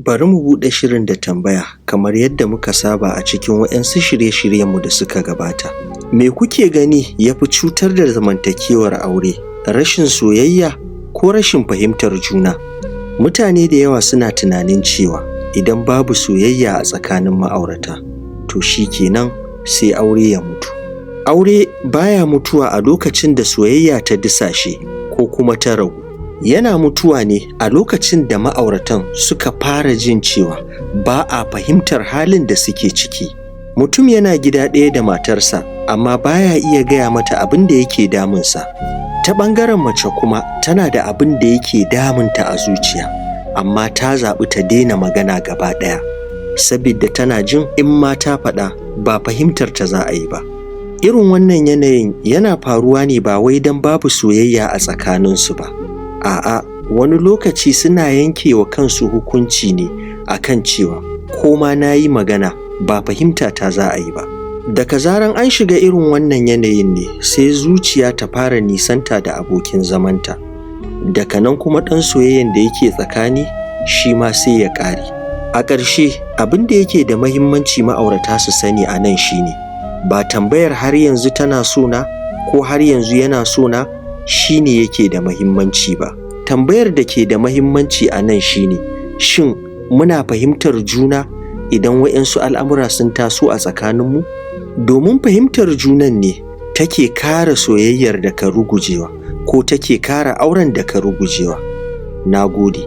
Bari mu buɗe shirin da tambaya kamar yadda muka saba a cikin waɗansu shirye-shiryenmu da suka gabata. Me kuke gani ya fi cutar da zamantakewar aure, rashin soyayya ko rashin fahimtar juna? Mutane da yawa suna tunanin cewa idan babu soyayya a tsakanin ma'aurata, to shi kenan sai aure ya mutu. Aure baya mutuwa a lokacin da soyayya ta disashe ko kuma ta ragu, yana mutuwa ne a lokacin da ma'auratan suka fara jin cewa ba a fahimtar halin da suke ciki. Mutum yana gida ɗaya da matarsa, amma baya iya gaya mata abin da yake damunsa. Ta ɓangaren mace kuma tana da abin da yake damunta a zuciya, amma ta zaɓi ta daina magana gaba ɗaya, sabidda tana jin in ma ta faɗa ba fahimtar ta za a yi ba. Irin wannan yanayin yana faruwa ne ba wai don babu soyayya a tsakaninsu ba, a'a wani lokaci suna yanke wa kansu hukunci ne a kan cewa ko ma na yi magana ba fahimta ta za a yi ba. Daga zaran an shiga irin wannan yanayin ne sai zuciya ta fara nisanta da abokin zamanta, daga nan kuma ɗan soyayyan da yake tsakani shi ma sai ya ƙare. A ƙarshe abin da yake da muhimmanci ma'aurata su sani a nan shi ne, ba tambayar har yanzu tana so na ko har yanzu yana so na shi ne yake da muhimmanci ba. Tambayar da ke da muhimmanci a nan shi ne, shin muna fahimtar juna idan waɗansu al'amura sun taso a tsakaninmu? Domin fahimtar junan ne take kare soyayyar daga rugujewa ko take kare auren daga rugujewa. Na gode.